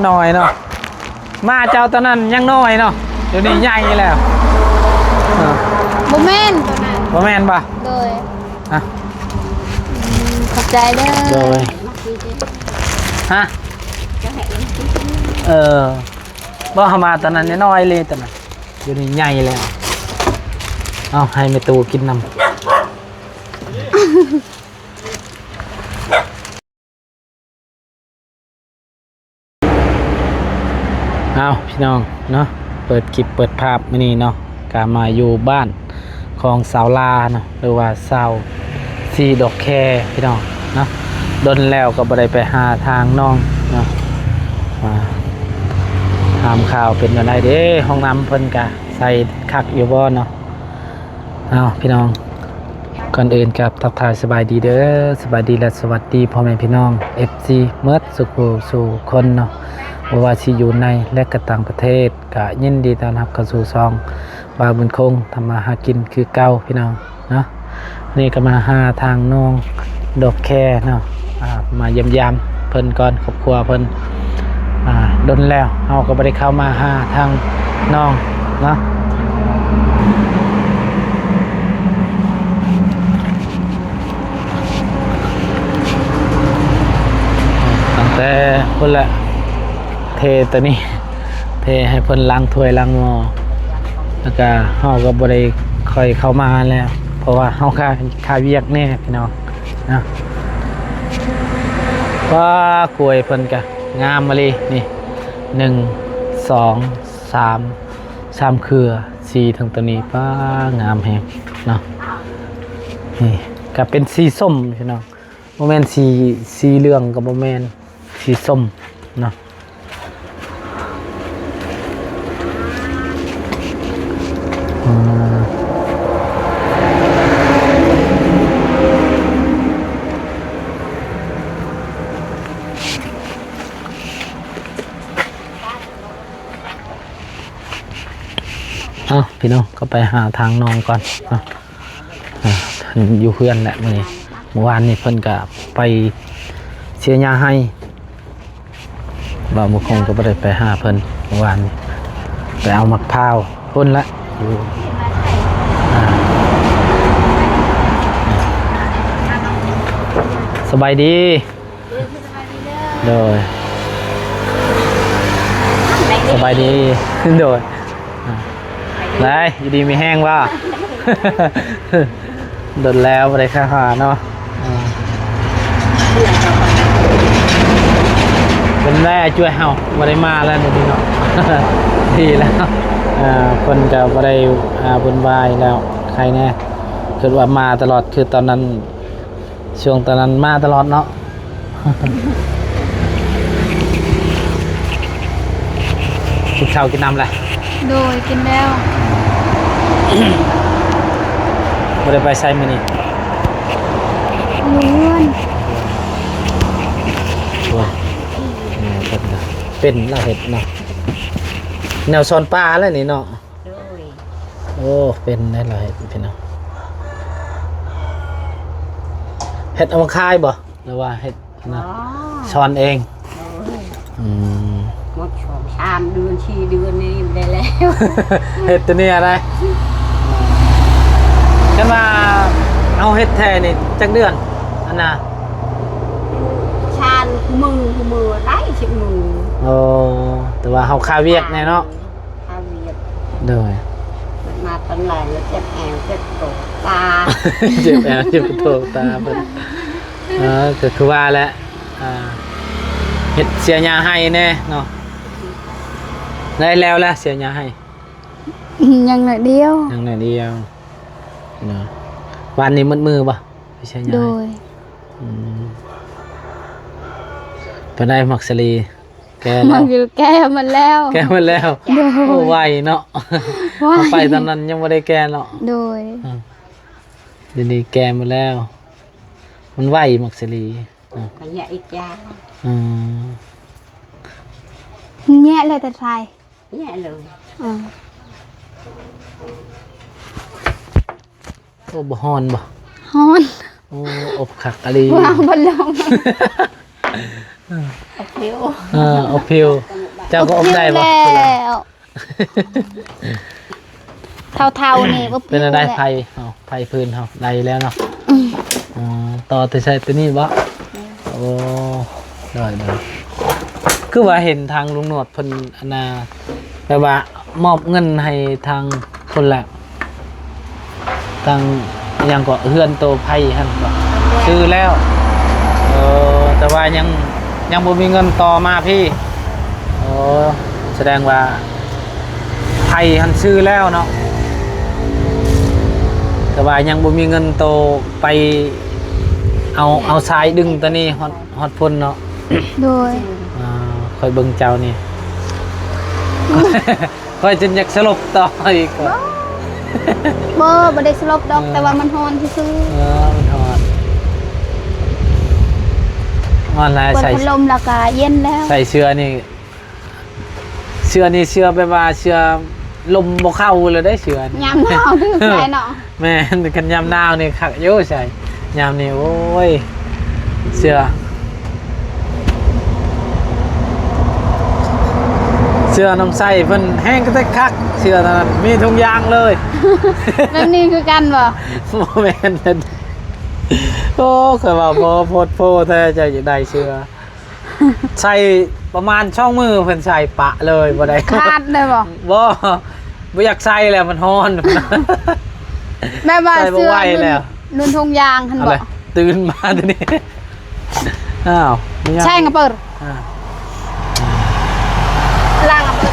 ນ້ອຍເນາະ ມາເຈົ້າຕອນນັ້ນຍັງນ້ອຍເນາະ ດຽວນີ້ໃຫຍ່ແລ້ວ. ເອີ ບໍ່ແມ່ນໂຕນັ້ນ ບໍ່ແມ່ນບໍ່? ໂດຍ ຮະ ອືມ ຂອບໃຈເດີ ໂດຍ ຮະ ເອີ ບໍ່ ເຮົາມາຕອນນັ້ນນ້ອຍໆເລີຍຕອນນັ້ນ ດຽວນີ້ໃຫຍ່ແລ້ວ. ເອົາ ໃຫ້ແມ່ຕູ້ກິນນຳ. ເອົາ ພີ່ນ້ອງເນາະ ເປີດຄລິບເປີດພາບມື້ນີ້ເນາະ ກະມາຢູ່ບ້ານຂອງສາວລາເນາະ ຫຼືວ່າສາວສີດອກແຄ ພີ່ນ້ອງເນາະ. ດົນແລ້ວກໍບໍ່ໄດ້ໄປຫາທາງນ້ອງເນາະ ວ່າຖາມຂ່າວເປັນຈັ່ງໃດເດ້ ຫ້ອງນ້ຳເພິ່ນກະໃສ່ຄັກຢູ່ບໍ່ເນາະ. ເອົາ ພີ່ນ້ອງ ກ່ອນອື່ນກັບທັກທາຍສະບາຍດີເດີ ສະບາຍດີ ແລະ ສະຫວັດດີພໍ່ແມ່ພີ່ນ້ອງ ເອັຟຊີ ເໝິດສູ່ຜູ້ສູ່ຄົນເນາະ ບໍ່ວ່າຊິຢູ່ໃນ ແລະ ກະຕ່າງປະເທດ ກະຍິນດີຕ້ອນຮັບເຂົ້າສູ່ຊ່ອງບ່າວບຸນຄົງທຳມາຫາກິນຄືເກົ່າ ພີ່ນ້ອງເນາະ. ນີ້ກະມາຫາທາງນ້ອງດອກແຄເນາະ ອ່າ ມາຢ້ຽມຢາມເພິ່ນກ່ອນ ຄອບຄົວເພິ່ນ ອ່າ ດົນແລ້ວເຮົາກໍບໍ່ໄດ້ເຂົ້າມາຫາທາງນ້ອງເນາະ. ຕັ້ງແຕ່ພຸ້ນແຫຼະ ເທໂຕນີ້ ເທໃຫ້ເພິ່ນລ້າງຖ້ວຍລ້າງໝໍ້ ແລ້ວກະເຮົາກໍບໍ່ໄດ້ຄ່ອຍເຂົ້າມາແລ້ວ ເພາະວ່າເຮົາຄາ ຄາວຽກແດ່ພີ່ນ້ອງເນາະ. ວ້າ ກ້ວຍເພິ່ນກະງາມອີ່ຫຼີນີ້ ໜຶ່ງ ສອງ ສາມ ສາມເຄືອ ສີ່ເຖິງໂຕນີ້ ປ້າ ງາມແຮງເນາະ. ນີ້ກະເປັນສີສົ້ມພີ່ນ້ອງ ບໍ່ແມ່ນສີ ສີເຫຼືອງກໍບໍ່ແມ່ນ ສີສົ້ມເນາະ. ອືມ ເອົາ ພີ່ນ້ອງ ກໍໄປຫາທາງນ້ອງກ່ອນເນາະ. ອ່າ ເພິ່ນຢູ່ເຮືອນແຫຼະມື້ນີ້ ມື້ວານນີ້ເພິ່ນກະໄປເສຍຫຍ້າໄຮ່ ບ່າວບຸນຄົງກໍບໍ່ໄດ້ໄປຫາເພິ່ນມື້ວານນີ້ ໄປເອົາໝາກພ້າວພຸ້ນແຫຼະ ຢູ່ ອ່າ ສະບາຍດີ. ໂດຍ ສະບາຍດີ ໂດຍ ອ່າ ໄດ້ ຢູ່ດີມີແຮງບໍ່? ດົນແລ້ວບໍ່ໄດ້ເຂົ້າຫາເນາະ ອ່າ ເປັນໄດ້ອ້າຍຈ້ວຍເຮົາບໍ່ໄດ້ມາແລ້ວນີ້ເນາະ ດີແລ້ວ ອ່າ ເພິ່ນກໍບໍ່ໄດ້ ອ່າ ວຸ່ນວາຍແລ້ວ ໃຄແດ່ ຄິດວ່າມາຕະຫຼອດ ຄືຕອນນັ້ນ ຊ່ວງຕອນນັ້ນມາຕະຫຼອດເນາະ. ກິນເຂົ້າກິນນ້ຳແລ້ວ? ໂດຍ ກິນແລ້ວ. ບໍ່ໄດ້ໄປໃສມື້ນີ້? ຢູ່ເຮືອນ. ໂອ້ຍ ແມ່ເພິ່ນກະເປັນລາວເຮັດເນາະ ແນວສອນປາແລ້ວນີ້ເນາະ. ໂດຍ ໂອ້ ເປັນໄດ້ຫຼາຍພີ່ນ້ອງ ເຮັດເອົາມາຂາຍບໍ່ ຫຼືວ່າເຮັດນະ? ອໍ ສອນເອງ. ໂດຍ ອືມ ໝົດສອງສາມເດືອນ ສີ່ເດືອນນີ້ໄດ້ແລ້ວ ເຮັດໂຕນີ້ອະໄລ. ຄັນວ່າເຮົາເຮັດແທ້ນີ້ຈັກເດືອນ ອັນນ່າ? ຊານ ມື້ ມື້ໄດ້ສິບມື້. ໂອ້ ແຕ່ວ່າເຮົາຄາວຽກແດ່ເນາະ. ຄາວຽກ. ໂດຍ ມາຕອນແລງແລ້ວເຈັບແອວເຈັບໂຕຕາ ເຈັບແອວເຈັບໂຕຕາເພິ່ນ. ເອີ ກໍຄືວ່າແຫຼະ ອ່າ ເຮັດເສຍຫຍ້າໄຮ່ແດ່ເນາະ. ໄດ້ແລ້ວລະ ເສຍຫຍ້າໄຮ່? ຍັງໜ້ອຍດຽວ ຍັງໜ້ອຍດຽວເນາະ. ວານນີ້ໝົດມື້ບໍ່ ໄປເສຍຫຍ້າໄຮ່? ໂດຍ ອືມ ປານໃດໝາກສາລີ? ແກ່ແລ້ວ ມັນຢູ່ແກ່ໝົດແລ້ວ ແກ່ໝົດແລ້ວ. ໂດຍ ໂອ້ ໄວເນາະ ໄວ ເຮົາໄປຕອນນັ້ນຍັງບໍ່ໄດ້ແກ່ເນາະ. ໂດຍ ອືມ ດຽວນີ້ແກ່ໝົດແລ້ວ ມັນໄວໝາກສາລີ. ອືມ ກະແຍະອີກຢ່າງ. ອືມ ແຍະເລີຍແຕ່ໄຟ ແຍະເລີຍ. ອືມ ໂອ້ ບໍ່ຮ້ອນບໍ່? ຮ້ອນ. ໂອ້ ອົບຄັກອີ່ຫຼີ ວາງພັດລົມ. ເອີ ອົບຜິວ ເອີ ອົບຜິວ. ເຈົ້າກໍອົບໄດ້ບໍ່? ແລ້ວ ເຖົ້າໆນີ້ບໍ່ ເປັນແນວໃດ ແລ້ວ ໄຟເຮົາ ໄຟຟືນເຮົາໄດ້ແລ້ວເນາະ? ອືມ ອໍ ຕໍ່ແຕ່ໃຊ້ຕົວນີ້ບໍ່? ແມ່ນ ໂອ້ ໄດ້ໆ ຄືວ່າເຫັນທາງລຸງໜວດເພິ່ນ ອັນນ່າ ແບບວ່າມອບເງິນໃຫ້ທາງພຸ້ນແຫຼະ ທາງຫຍັງເກາະ ເຮືອນໂຕໄຟຫັ້ນເກາະ ຊື້ແລ້ວ ເອີ ແຕ່ວ່າຍັງ ຍັງບໍ່ມີເງິນຕໍ່ມາພີ້ ໂອ້ ສະແດງວ່າໄຟຫັ້ນຊື້ແລ້ວເນາະ ແຕ່ວ່າຍັງບໍ່ມີເງິນໂຕໄປເອົາ ເອົາສາຍດຶງໂຕນີ້ຮອດ ຮອດພຸ້ນເນາະ ໂດຍ ອ່າ ຂ້ອຍເບິ່ງເຈົ້ານີ້ ຂ້ອຍຈົນຢາກສະຫຼົບຕໍ່ອີກ ບໍ່ ບໍ່ ບໍ່ໄດ້ສະຫຼົບດອກ ເອີ ແຕ່ວ່າມັນຮ້ອນຊື່ໆ ເອີ ມັນຮ້ອນ ຮ້ອນຫຼາຍ ເປີດ ໃສ່ ພັດລົມແລ້ວກະເຢັນແລ້ວ ໃສ່ເສື້ອນີ້ ເສື້ອນີ້ເສື້ອແບບວ່າເສື້ອລົມບໍ່ເຂົ້າເລີຍເດ້ ເສື້ອນີ້ ຍາມໜາວຖືກໃສ່ເນາະ ແມ່ນ ຄັນຍາມໜາວນີ້ຄັກຢູ່ໃສ່ ຍາມນີ້ ໂອ້ຍ ເສື້ອ ເສື້ອນ້ອງໃສ່ເພິ່ນແຮງກະແຕ່ຄັກ ເສື້ອນັ້ນມີທຸງຢາງເລີຍ ແບບນີ້ຄືກັນບໍ່? ບໍ່ແມ່ນ ໂອ້ ຂ້ອຍວ່າບໍ່ໂພດໂພແທ້ ເຈົ້າຢາກໄດ້ເສື້ອ ໃສ່ປະມານສອງມື້ເພິ່ນໃສ່ປະເລີຍ ບໍ່ໄດ້ ຂາດເລີຍບໍ່? ບໍ່ ບໍ່ຢາກໃສ່ແລ້ວ ມັນຮ້ອນ ແບບວ່າ ໃສ່ບໍ່ໄຫວແລ້ວ ເສື້ອນຸ່ນ ນຸ່ນຖົງຢາງຫັ້ນບໍ່? ເອົາລະ ຕື່ນມາຕົວນີ້ ອ້າວ ແຊ່ງກະເປີດ ອ່າ ລ້າງເອົາເບີດ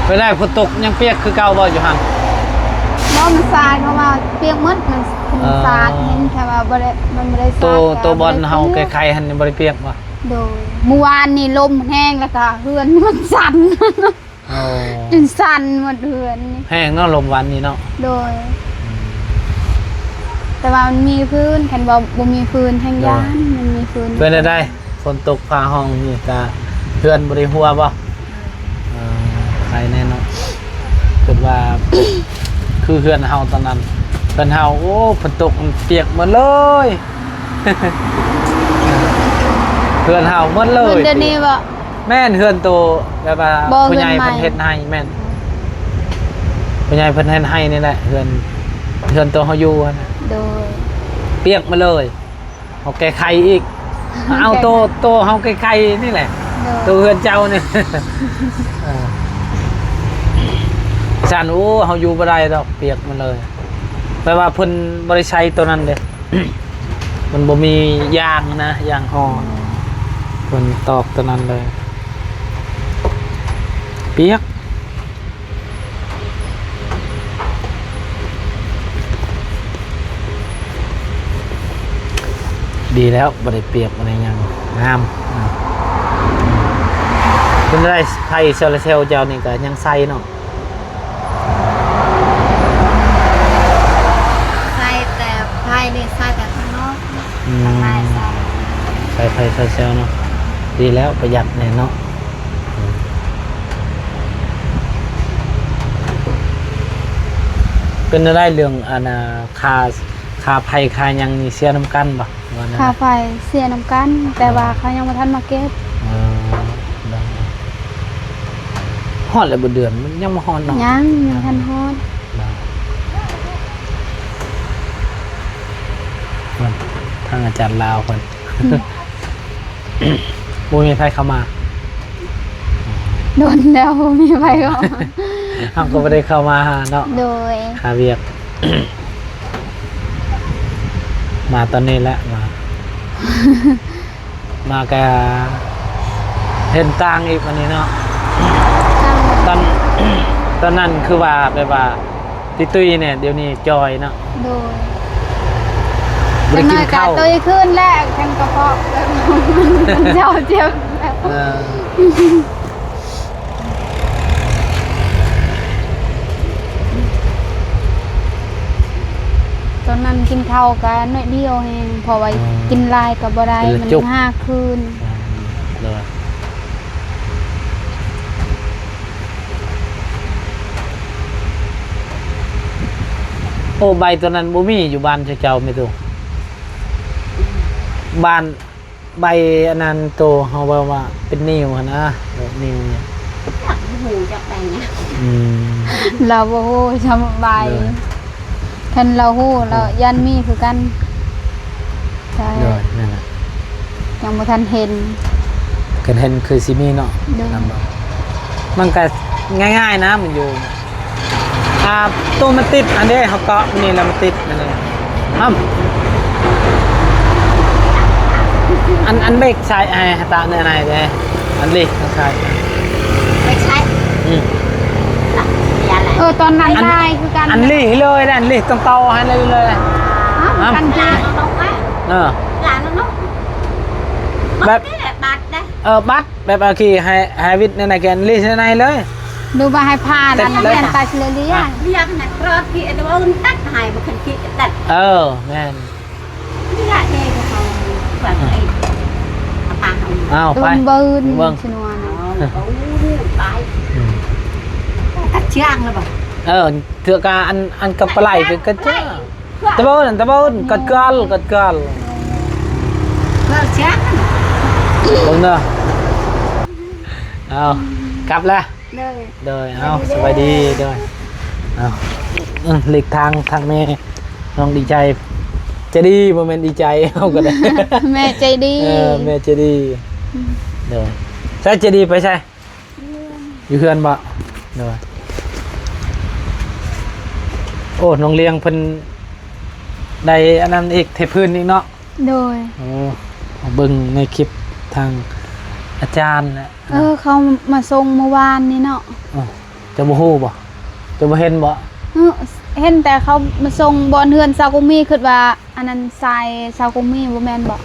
ເປັນໃດ ຝົນຕົກຍັງປຽກຄືເກົ່າບໍ່ຢູ່ຫັ້ນ? ບໍ່ ມັນສາດ ເພາະວ່າປຽກໝົດ ມັນ ມັນ ເອີ ສາດ ເຫັນແຄ່ວ່າບໍ່ໄດ້ ມັນບໍ່ໄດ້ສາດ ໂຕ ໂຕບ່ອນເຮົາໄກ່ໄຂ່ຫັ້ນຍັງບໍ່ໄດ້ປຽກບໍ່? ໂດຍ ມື້ວານນີ້ລົມແຮງ ແລ້ວກະເຮືອນມັນສັ່ນ ໂອ້ ຈົນສັ່ນໝົດເຮືອນນີ້ ແຮງເນາະ ລົມວານນີ້ເນາະ ໂດຍ ອືມ ແຕ່ວ່າມັນມີຟືນ ຄັນວ່າບໍ່ມີຟືນແຮງ ໂດຍ ຢ້ານ ມັນມີຟືນ ເປັນຈັ່ງໃດ ຝົນຕົກຟ້າຮ້ອງນີ້ກະເຮືອນບໍ່ໄດ້ຮົ່ວບໍ່? ເອີ ໄຄແນ່ເນາະ ຄິດວ່າຄືເຮືອນເຮົາຕອນນັ້ນ ເຮືອນເຮົາ ໂອ້ ຝົນຕົກມັນປຽກໝົດເລີຍ ເຮືອນເຮົາໝົດເລີຍ ເຮືອນດຽວນີ້ບໍ່? ແມ່ນ ເຮືອນໂຕແບບວ່າ ບໍ່ ຜູ້ໃຫຍ່ ເຮືອນໃໝ່ ເພິ່ນເຮັດໃຫ້ ແມ່ນ ຜູ້ໃຫຍ່ເພິ່ນເຮັດໃຫ້ນີ້ແຫຼະ ເຮືອນ ເຮືອນໂຕເຮົາຢູ່ຫັ້ນນະ ໂດຍ ປຽກໝົດເລີຍ ເຮົາແກ້ໄຂອີກ ເອົາໂຕ ໂຕເຮົາແກ້ໄຂນີ້ແຫຼະ ໂດຍ ໂຕເຮືອນເຈົ້ານີ້ ເອີ ຊັ້ນ ໂອ້ ເຮົາຢູ່ບໍ່ໄດ້ດອກ ປຽກໝົດເລີຍ ແປວ່າເພິ່ນບໍ່ໄດ້ໃສ່ໂຕນັ້ນເດ້ ມັນບໍ່ມີຢາງນະ ຢາງຫໍ່ ເພິ່ນຕອກໂຕນັ້ນເລີຍ ປຽກ ດີແລ້ວ ບໍ່ໄດ້ປຽກ ບໍ່ໄດ້ຫຍັງ ງາມ ເປັນໄດ້ ໄຟໂຊລາເຊວເຈົ້ານີ້ກະຍັງໃຊ້ເນາະ? ໃຊ້ແຕ່ໄຟນີ້ ໃຊ້ແຕ່ຂ້າງນອກ ອືມ ຂ້າງໃນໃຊ້ ໃຊ້ໄຟໂຊລາເຊວເນາະ ດີແລ້ວ ປະຢັດແດ່ເນາະ ອືມ ເປັນແນວໃດເລື່ອງ ອັນ ອ່າ ຄ່າ ຄ່າໄຟຄ່າຫຍັງນີ້ເສຍນຳກັນບໍ່? ວ່າແນວໃດ? ຄ່າໄຟເສຍນຳກັນ ແຕ່ວ່າ ອ່າ ເຂົາຍັງບໍ່ທັນມາເກັບ ເອີ ຮອດແລ້ວບໍ່ເດືອນ? ມັນຍັງບໍ່ຮອດເນາະ ຍັງ ຍັງບໍ່ທັນຮອດ ທາງອາຈານລາວເພິ່ນ ອືມ ບໍ່ມີໃຜເຂົ້າມາ ດົນແລ້ວບໍ່ມີໃຜເຂົ້າມາ ເຮົາກໍບໍ່ໄດ້ເຂົ້າມາຫາເນາະ ໂດຍ ຫາວຽກ ມາຕອນນີ້ແຫຼະ ມາ ມາກະເຫັນຕ່າງອີກບາດນີ້ເນາະ ຕອນ ຕອນນັ້ນຄືວ່າແບບວ່າ ຕຸ້ຍໆ ແດ່ ດຽວນີ້ຈ່ອຍເນາະ ໂດຍ ບໍ່ໄດ້ກິນເຂົ້າ ຈັກໜ້ອຍກະຕຸ້ຍຄືນແລ້ວ ຄັນກະເພາະເຈົ້າເຈັບ ເອີ ຕອນນັ້ນກິນເຂົ້າກະໜ້ອຍດຽວແຮງ ເພາະວ່າ ອືມ ກິນຫຼາຍກະບໍ່ໄດ້ ກິນລະຈຸກ ມັນຮາກຄືນ ອືມ ໂດຍ ໂອ້ ໃບໂຕນັ້ນບໍ່ມີຢູ່ບ້ານເຈົ້າ ແມ່ຕູ້? ບ້ານ ໃບອັນນັ້ນໂຕເຮົາເວົ້າວ່າເປັນນິ້ວຫັ້ນນະ ແບບນິ້ວນີ້ ຈັກບໍ່ຮູ້ຈັກໃບຫຍັງ ອືມ ລາວບໍ່ຮູ້ຊຳໃບ ໂດຍ ຄັນລາວຮູ້ ອືມ ລາວຢ້ານມີຄືກັນ ໃຊ່ ໂດຍ ນັ້ນແຫຼະ ຍັງບໍ່ທັນເຫັນ ຄັນເຫັນຄືຊິມີເນາະ ໂດຍ ນຳເນາະ ມັນກະງ່າຍໆນະ ມັນຢູ່ ອ່າ ໂຕມັນຕິດອັນເດ້ ເຮົາເກາະນີ້ແລ້ວມັນຕິດອັນນີ້ ອ້ຳ ອັນ ອັນເບຣກໃສ່ໃຫ້ຕາແນໃນເດ້ ອັນລີກໃສ່ ເບຣກໃສ່ ອືມ ເອີ ຕອນນັ້ນ ອັນ ໄດ້ຄືກັນ ອັນລີກເລີຍ ອັນລີກຕ້ອງເຕົາໃຫ້ເລີຍ ອ້ຳ ອ້ຳ ກັນເຈ ເອີ ແບບ ບັດເດ້ ເອີ ບັດ ແບບເອົາຂີ່ໃຫ້ ໃຫ້ວິດໃນ ໃນແກນລີໃນເລີຍ ຫຼືວ່າໃຫ້ຜ່ານ ຕິດເລີຍ ອັນນັ້ນ ແມ່ນຕາຊິເລເລຍ ອ່ະ ວຽກນັ້ນ ເພາະທີ່ອັນວ່າມັນຕັດໃຫ້ ບໍ່ຄັນທີ່ຕັດ ເອີ ແມ່ນ ນີ້ລະເດ້ ເຂົາວ່າໄອ້ອາປາເຮົາ ອ້າວ ໄປ ເບິ່ງ ເບິ່ງ ຊິນວນ ເອົາ ເອົາ ໄປ ອືມ ຕັດເຊືອກແລ້ວບໍ່ ເອີ ເທື່ອກະອັນ ອັນກັບປາໄຫຼກໍ ກໍເຈ ຕະເບິ່ງ ຕະເບິ່ງ ກັດກາລ ກັດກາລ ເບິ່ງເດີ ເອົາ ກັບລະ ໂດຍ ໂດຍ ເອົາ ສະບາຍດີ ໂດຍ ເອົາ ເອີ ຫຼີກທາງ ທາງແມ່ ນ້ອງດີໃຈ ໃຈດີ ບໍ່ແມ່ນດີໃຈ ເຮົາກໍໄດ້ ແມ່ໃຈດີ ເອີ ແມ່ໃຈດີ ອືມ ໂດຍ ໃສໃຈດີໄປໃສ? ຢູ່ເຮືອນບໍ່? ໂດຍ ໂອ້ ນ້ອງລຽງເພິ່ນໄດ້ອັນນັ້ນອີກ ເທພື້ນອີກເນາະ ໂດຍ ໂອ້ ເບິ່ງໃນຄລິບທາງອາຈານແຫຼະ ເອີ ເຂົາມາສົ່ງມື້ວານນີ້ເນາະ ເຈົ້າບໍ່ຮູ້ບໍ່? ເຈົ້າບໍ່ເຫັນບໍ່? ເອີ ເຫັນແຕ່ເຂົາມາສົ່ງບ່ອນເຮືອນຊາວກົງມີ ຄິດວ່າ ອັນນັ້ນຊາຍຊາວກົງມີບໍ່ແມ່ນບໍ່?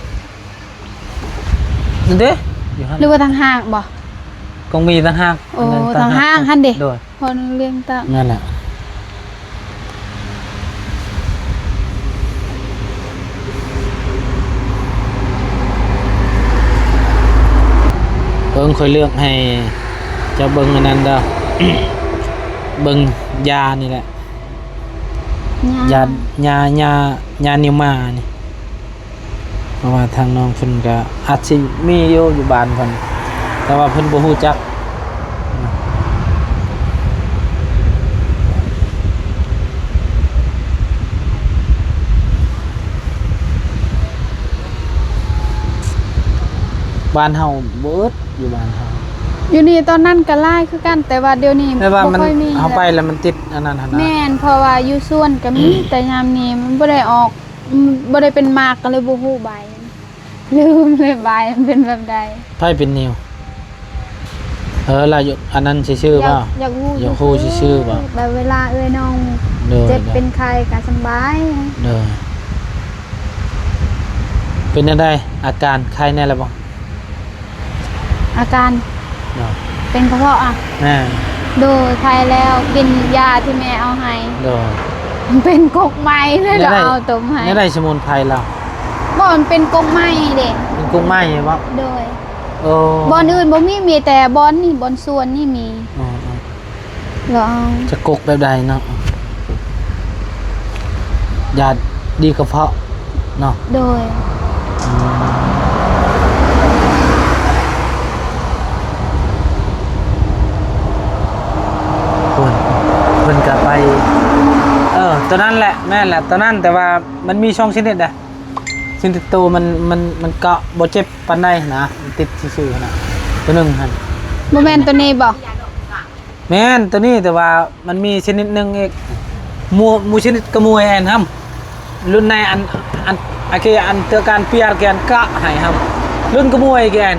ນັ້ນເດ້ ຢູ່ຫັ້ນ ຫຼືວ່າຕ່າງຫາກບໍ່? ກົງມີຕ່າງຫາກ ໂອ້ ອັນນັ້ນຕ່າງຫາກ ຕ່າງຫາກຫັ້ນເດ້ ໂດຍ ພໍນ້ອງລຽງຕາ ນັ້ນແຫຼະ ເບິ່ງ ຂ້ອຍເລືອກໃຫ້ເຈົ້າເບິ່ງອັນນັ້ນເດີ ເບິ່ງຢານີ້ແຫຼະ ຢາ ຢາ ຢາ ຢາ ຢານິ້ວໝານີ້ ເພາະວ່າທາງນ້ອງເພິ່ນກະອາດຊິມີຢູ່ ຢູ່ບ້ານເພິ່ນ ແຕ່ວ່າເພິ່ນບໍ່ຮູ້ຈັກ ບ້ານເຮົາບໍ່ອຶດ ຢູ່ບ້ານເຮົາ ຢູ່ນີ້ຕອນນັ້ນກໍຫຼາຍຄືກັນ ແຕ່ວ່າດຽວນີ້ ແຕ່ວ່າມັນ ບໍ່ຄ່ອຍມີ ເຮົາໄປແລ້ວມັນຕິດອັນນັ້ນຫັ້ນນະ ແມ່ນ ເພາະວ່າຢູ່ສວນກໍມີ ແຕ່ຍາມນີ້ມັນບໍ່ໄດ້ອອກ ອືມ ບໍ່ໄດ້ເປັນໝາກ ກໍເລີຍບໍ່ຮູ້ໃບ ລືມເລີຍ ໃບມັນເປັນແບບໃດ ໃຜເປັນນິ້ວ ເອີ ລະ ອັນນັ້ນຊື່ໆ ຢາກ ບໍ່ ຢາກຮູ້ ຢາກຮູ້ຊື່ໆ ບໍ່ ແບບເວລາເອື້ອຍນ້ອງ ໂດຍ ເຈັບ ໂດຍ ເປັນໄຂ້ກໍສຳບາຍ ໂດຍ ເປັນແນວໃດ ອາການໄຂ້ແນ່ລະບໍ່? ອາການ ເນາະ ເປັນກະເພາະອະ ແມ່ນ ໂດຍ ໄຂ້ແລ້ວ ກິນຢາທີ່ແມ່ເອົາໃຫ້ ໂດຍ ເປັນກົກໄມ້ເລີຍ ແນວໃດ ລາວເອົາຕົ້ມໃຫ້ ແນວໃດສະໝຸນໄພລາວ ບໍ່ ມັນເປັນກົກໄມ້ເດ້ ເປັນກົກໄມ້ບໍ່ ໂດຍ ໂອ້ ບ່ອນອື່ນບໍ່ມີ ມີແຕ່ບ່ອນນີ້ ບ່ອນສວນນີ້ມີ ອໍ ລອງ ຈະກົກແບບໃດເນາະ ຢາດີກະເພາະເນາະ ໂດຍ ອືມ ເພິ່ນ ເພິ່ນກະໄປ ເອີ ໂຕນັ້ນແຫຼະ ແມ່ນແຫຼະ ໂຕນັ້ນ ແຕ່ວ່າມັນມີສອງຊະນິດເດ້ ຊະນິດໂຕມັນ ມັນ ມັນກະບໍ່ເຈັບປານໃດຫັ້ນນະ ມັນຕິດຊື່ໆຫັ້ນນະ ໂຕໜຶ່ງຫັ້ນ ບໍ່ແມ່ນໂຕນີ້ບໍ່? ແມ່ນໂຕນີ້ ແຕ່ວ່າມັນມີຊະນິດໜຶ່ງອີກ ໝູ່ ໝູ່ຊະນິດກະມວຍແອນຫັ້ນ ລຸ້ນໃນອັນ ອັນ ອາເຄ ອັນເທື່ອການປຽນແກນກະໃຫ້ຫັ້ນ ລຸ້ນກະມວຍແກນ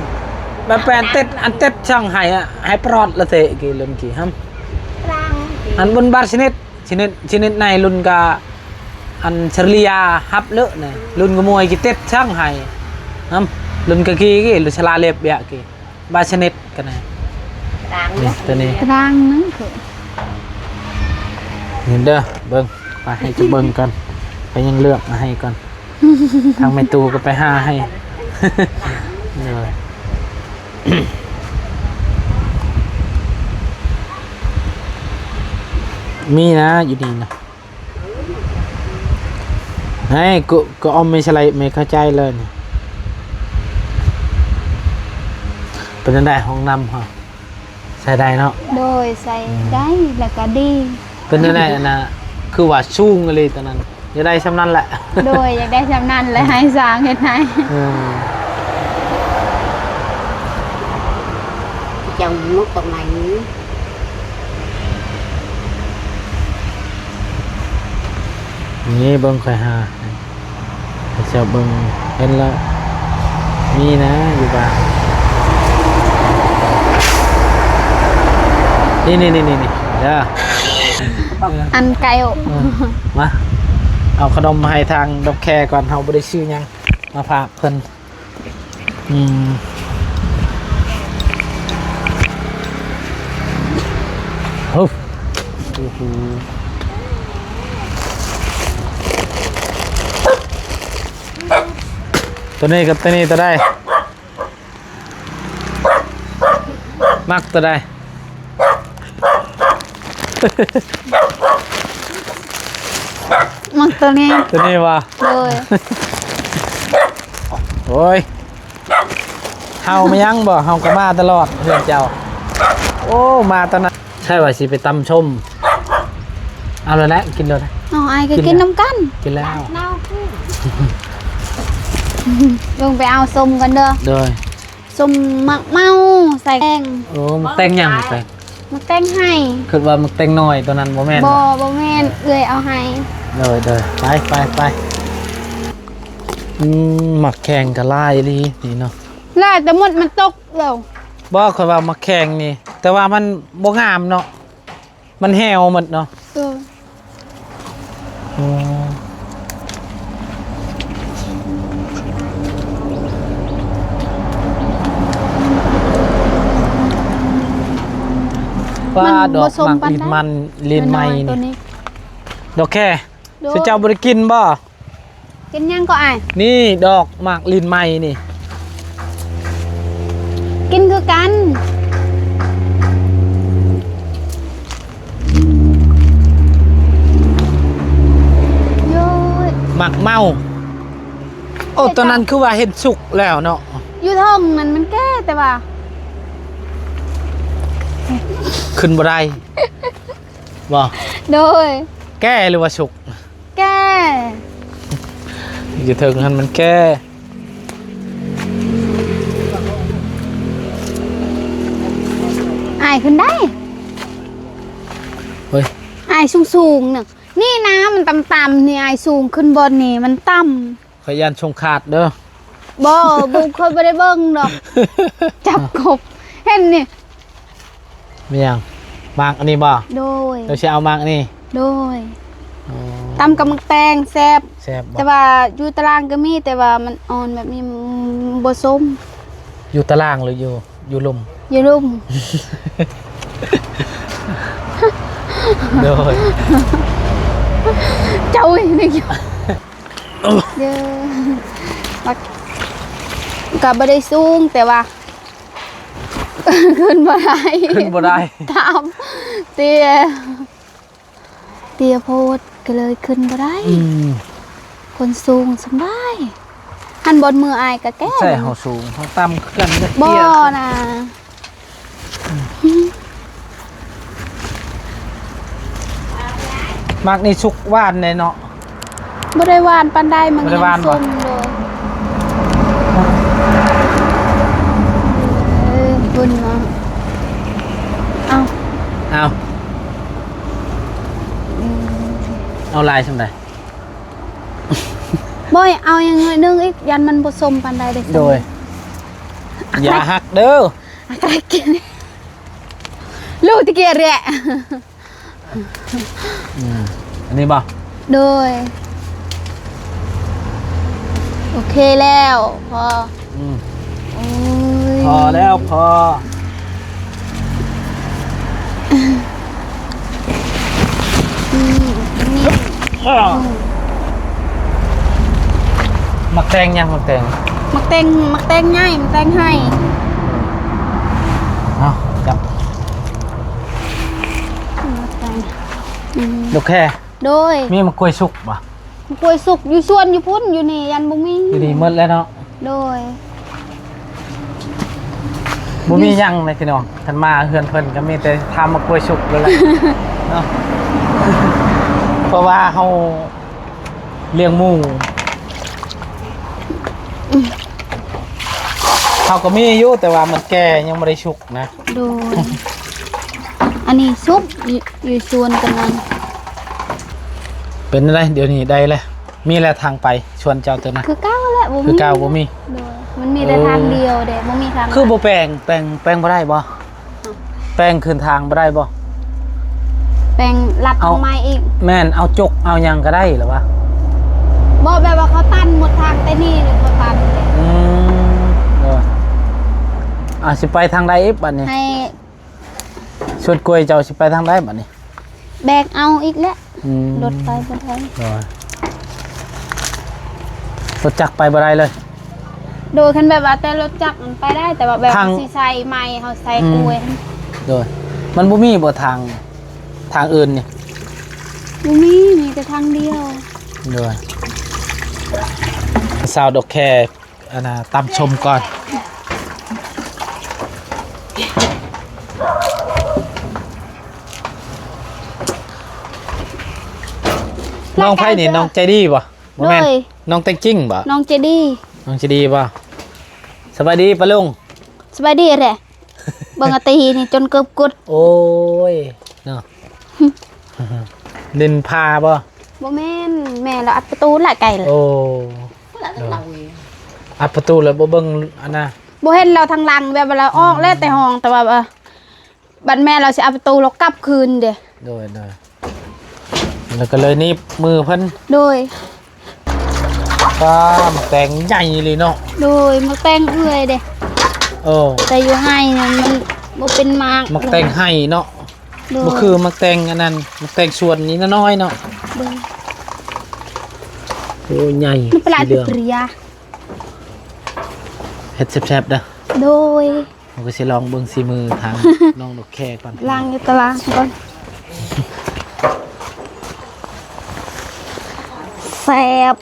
ແບບແປນເຕັດ ອັນເຕັດຊ່າງໃຫ້ອະ ໃຫ້ປອດລະເຕະກີລຸ້ນກີຫັ້ນ ອັນບຸນບາດຊະນິດ ຊະນິດ ຊະນິດໃນລຸ້ນກະ ອັນສະເລ່ຍຮັບເລີະນະ ລຸ້ນກະມວຍກິເຕັດຊ່າງໃຫ້ຫັ້ນ ລຸ້ນກະກີກີລຸ້ນສະລາເລັບເບຍກີ ບາຊະນິດກັນນະ ຕາງ ນີ້ ໂຕນີ້ ຕາງໜຶ່ງຄື ນີ້ເດີ ເບິ່ງ ໄປໃຫ້ເຈົ້າເບິ່ງກ່ອນ ໄປຍັງເລືອກມາໃຫ້ກ່ອນ ທາງແມ່ຕູ້ກໍໄປຫາໃຫ້ ເດີ ມີນະ ຢູ່ນີ້ນະ. ໃຫ້ ກໍ ກໍເອົາແມ່ສະໄລ ແມ່ເຂົ້າໃຈເລີຍນີ້ ເປັນຈັ່ງໃດຫ້ອງນ້ຳເຮົາ ໃຊ້ໄດ້ເນາະ? ໂດຍ ໃຊ້ ອືມ ໄດ້ ແລ້ວກໍດີ. ເປັນຈັ່ງໃດອັນນ່າ ຄືວ່າສູງອີ່ຫຼີຕອນນັ້ນ? ຢາກໄດ້ຊ່ຳນັ້ນແຫຼະ. ໂດຍ ຢາກໄດ້ຊ່ຳນັ້ນແຫຼະ ອືມ ໃຫ້ຊ່າງເຮັດໃຫ້. ອືມ ເຈົ້າມຸກຕົງໃນນີ້. ນີ້ເບິ່ງຂ້ອຍຫາໃຫ້ເຈົ້າເບິ່ງ ເຫັນແລ້ວ ມີນະຢູ່ບ້ານ. ນີ້ໆໆໆ ເດີ ອັນໄກ່ ເອີ ມາ ເອົາຂະໜົມໃຫ້ທາງດອກແຄກ່ອນ ເຮົາບໍ່ໄດ້ຊື້ຫຍັງມາຝາກເພິ່ນ. ອືມ ໂອ້ໂຫ ໂຕນີ້ກັບໂຕນີ້ໂຕໃດ? ມັກໂຕໃດ? ມັກໂຕນີ້. ໂຕນີ້ຫວາ? ໂດຍ. ໂອ້ຍ ເຮົາມາຍັງບໍ່? ເຮົາກໍມາຕະຫຼອດເຮືອນເຈົ້າ. ໂອ້ ມາຕອນນັ້ນ ໃຊ່ວ່າຊິໄປຕຳສົ້ມ. ເອົາແລ້ວແຫຼະ ກິນໂລດ. ເອົາ ອ້າຍກໍກິນນຳກັນ. ກິນແລ້ວ ເບິ່ງໄປເອົາສົ້ມກັນເດີ. ໂດຍ. ສົ້ມໝາກເມົາໃສ່ແຕງ. ໂອ້ ໝາກແຕງຫຍັງ? ໝາກແຕງ ໝາກແຕງໄຮ່. ຄິດວ່າໝາກແຕງນ້ອຍຕົວນັ້ນບໍ່ແມ່ນ? ບໍ່ ບໍ່ແມ່ນ ເອື້ອຍເອົາໃຫ້. ໂດຍ ໂດຍ ໄປ ໄປ ໄປ. ອືມ ໝາກແຂ້ງກໍຫຼາຍອີ່ຫຼີນີ້ເນາະ. ຫຼາຍ ແຕ່ໝົດມັນຕົກແລ້ວ. ບໍ່ ຂ້ອຍວ່າໝາກແຂ້ງນີ້ ແຕ່ວ່າມັນບໍ່ງາມເນາະ. ມັນແຫ້ວໝົດເນາະ. ເອີ ໂອ້ ປ້າ ມັນ ດອກ ບໍ່ສົມ ໝາກ ປານໃດ ລີນມັນ ລີນໄມ້ນີ້ ດອກແຄ. ໂດຍ. ເຈົ້າບໍ່ໄດ້ກິນບໍ່? ກິນຫຍັງກໍອ້າຍ? ນີ້ດອກໝາກລີນໄມ້ນີ້. ກິນຄືກັນ. ໂອ້ຍ ໝາກເມົາ. ໂອ້ ເຮັດ ຕອນນັ້ນຄືວ່າເຫັນສຸກແລ້ວເນາະ. ຢູ່ເທິງນັ້ນມັນແກ່ແຕ່ວ່າ ຂຶ້ນບໍ່ໄດ້ບໍ່? ໂດຍ. ແກ່ຫຼືວ່າສຸກ? ແກ່. ຢູ່ເທິງຫັ້ນມັນແກ່. ອ້າຍຂຶ້ນໄດ້. ເຮີ້ຍ ອ້າຍສູງໆນະ. ນີ້ນະ ມັນຕ່ຳໆນີ້ ອ້າຍສູງຂຶ້ນບ່ອນນີ້ ມັນຕ່ຳ. ຂ້ອຍຢ້ານຊົງຂາດເດີ. ບໍ່ ບຸ ຂ້ອຍບໍ່ໄດ້ເບິ່ງດອກ. ຈັບກົບ ເຫັນນີ້. ມີຫຍັງ? ໝາກອັນນີ້ບໍ່? ໂດຍ. ເຈົ້າຊິເອົາໝາກອັນນີ້? ໂດຍ. ອໍ ຕຳກັບໝາກແຕງແຊບ. ແຊບບໍ່? ແຕ່ວ່າຢູ່ຕະລາງກໍມີ ແຕ່ວ່າມັນອ່ອນແບບນີ້ ອືມ ບໍ່ສົມ. ຢູ່ຕະລາງຫຼືຢູ່ ຢູ່ລຸ່ມ? ຢູ່ລຸ່ມ. ໂດຍ. ເຈົ້າອີກ. ເດີ ກໍບໍ່ໄດ້ສູງ ແຕ່ວ່າຂຶ້ນບໍ່ໄດ້. ຂຶ້ນບໍ່ໄດ້. ຕາມ ເຕ້ຍ ເຕ້ຍໂພດ ກໍເລີຍຂຶ້ນບໍ່ໄດ້. ອືມ ຄົນສູງສະບາຍ. ຫັ້ນບ່ອນມືອ້າຍກໍແກ້. ໃຊ່ເຮົາສູງ ເຮົາຕ່ຳຄືກັນ. ບໍ່ນະ. ໝາກນີ້ສຸກຫວານແດ່ເນາະ. ບໍ່ໄດ້ຫວານປານໃດ. ມັນ ບໍ່ໄດ້ຫວານ ຍັງສົ້ມຢູ່. ເອີ ບຸນເນາະ. ເອົາ ເອົາ ອືມ ເອົາຫຼາຍສ່ຳໃດ? ບໍ່ ເອົາຫຍັງໜ້ອຍໜຶ່ງອີກ ຢ້ານມັນບໍ່ສົ້ມປານໃດເດ້. ໂດຍ. ຢ່າຫັກເດີ. ລູກຕະກຽດແຫຼະ. ອືມ ອັນນີ້ບໍ່? ໂດຍ. ໂອເຄແລ້ວ ພໍ. ອືມ ໂອ້ຍ ພໍແລ້ວ ພໍ. ອືມ ນີ້ ອ້າວ ໝາກແຕງຫຍັງ? ໝາກແຕງ ໝາກແຕງ ໝາກແຕງໃຫຍ່ ໝາກແຕງໄຮ່. ເອົາ ຈັບ ໝາກແຕງ ອືມ ດອກແຄ. ໂດຍ. ມີໝາກກ້ວຍສຸກບໍ່? ໝາກກ້ວຍສຸກຢູ່ສວນຢູ່ພຸ້ນ ຢູ່ນີ້ຢ້ານບໍ່ມີ. ຢູ່ນີ້ໝົດແລ້ວເນາະ. ໂດຍ. ບໍ່ມີຫຍັງເລີຍພີ່ນ້ອງ ຄັນມາເຮືອນເພິ່ນກໍມີແຕ່ທາມໝາກກ້ວຍສຸກນັ້ນແຫຼະເນາະ ເພາະວ່າເຮົາລ້ຽງໝູ ເຮົາກໍມີຢູ່ ແຕ່ວ່າມັນແກ່ຍັງບໍ່ໄດ້ສຸກນະ. ໂດຍ ອັນນີ້ສຸກຢູ່ ຢູ່ສວນກຳນັນ. ເປັນຈັ່ງໃດ ດຽວນີ້ໄດ້ແລ້ວ ມີແລ້ວທາງໄປສວນເຈົ້າຕົວນັ້ນ? ຄືເກົ່າແຫຼະ ບໍ່ມີ ຄືເກົ່າ ບໍ່ມີ. ໂດຍ ມັນມີແຕ່ທາງດຽວເດ້ ບໍ່ມີທາງ ຄືບໍ່ແປງ ແປງ ແປງບໍ່ໄດ້ບໍ່? ແປງຂຶ້ນທາງບໍ່ໄດ້ບໍ່? ແປງລັດ ເອົາ ໃໝ່ອີກ. ແມ່ນ ເອົາຈົກເອົາຫຍັງກໍໄດ້ລະວະ? ບໍ່ ແບບວ່າເຂົາຕັນໝົດທາງແຕ່ນີ້ເລີຍ ເຂົາຕັນເດ້. ອືມ ໂດຍ ອ່າ ຊິໄປທາງໃດອີກບັດນີ້? ໃຫ້ ສວນກ້ວຍເຈົ້າຊິໄປທາງໃດບັດນີ້? ແບກເອົາອີກແຫຼະ. ອືມ ລົດໄປບໍ່ໄດ້. ໂດຍ ລົດຈັກໄປບໍ່ໄດ້ເລີຍ? ໂດຍ ຄັນແບບວ່າແຕ່ລົດຈັກມັນໄປໄດ້ ແຕ່ວ່າແບບ ທາງ ຊິໃສ່ໄມ້ ເຮົາໃສ່ ອືມ ກ້ວຍ. ໂດຍ ມັນບໍ່ມີບໍ່ທາງ ທາງອື່ນນີ້? ບໍ່ມີ ມີແຕ່ທາງດຽວ. ໂດຍ ສາວດອກແຄ ອັນນ່າ ຕຳສົ້ມກ່ອນ. ນ້ອງໃຜນີ້? ນ້ອງໃຈດີບໍ່? ບໍ່ແມ່ນ ໂດຍ ນ້ອງແຕງຈິງບໍ່? ນ້ອງໃຈດີ ນ້ອງໃຈດີບໍ່? ສະບາຍດີປ້າລຸງ. ສະບາຍດີແຫຼະ. ເບິ່ງອາຕີນີ້ຈົນເກີບກຸດ. ໂອ້ຍ ເນາະ ດິນພາບໍ່? ບໍ່ແມ່ນ ແມ່ລາວອັດປະຕູຫຼາຍໄກລະ. ໂອ້ ອັດປະຕູແລ້ວບໍ່ເບິ່ງອັນນ່າ ບໍ່ເຫັນລາວທາງຫຼັງ ແບບວ່າລາວອອກແລ້ວແຕ່ຫ້ອງ ແຕ່ວ່າ ບັດແມ່ລາວຊິອັດປະຕູ ລາວກັບຄືນເດ້. ໂດຍ ໂດຍ ແລ້ວກໍເລີຍໜີບມືເພິ່ນ. ໂດຍ ປ້າ ໝາກແຕງໃຫຍ່ອີ່ຫຼີເນາະ. ໂດຍ ໝາກແຕງເອື້ອຍເດ້. ໂອ້ ແຕ່ຢູ່ໄຮ່ນັ້ນມັນບໍ່ເປັນໝາກ ໝາກແຕງໄຮ່ເນາະ. ໂດຍ ບໍ່ຄືໝາກແຕງອັນນັ້ນ ໝາກແຕງສວນນີ້ນ້ອຍໆເນາະ. ໂດຍ ໂອ້ ໃຫຍ່ ມັນປະຫຼາດ ເຫຼືອງ ເຮັດແຊບໆເດີ. ໂດຍ ເຮົາກໍຊິລອງເບິ່ງສີມືທາງນ້ອງດອກແຄກ່ອນ ລ້າງຢູ່ຕະລາງກ່ອນ. ແຊບ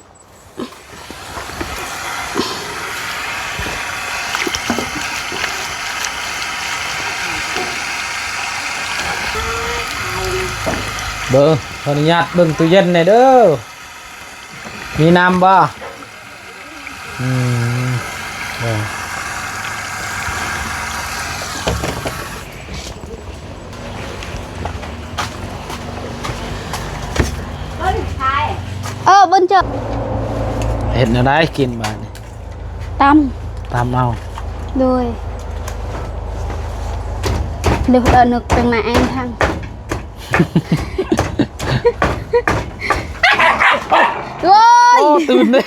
ເບິ່ງ ຂໍອະນຸຍາດເບິ່ງຕູ້ເຢັນແດ່ເດີ. ມີນ້ຳບໍ່? ອືມ ເອີ ເອີ ເບິ່ງເຈົ້າ ເຮັດແນວໃດກິນບາດນີ້? ຕຳ ຕຳເອົາ. ໂດຍ ດຽວເອົານຶກເປັນມາແອງທາງ ໂອ້ຍ ໂອ້ ຕື່ນເດ້.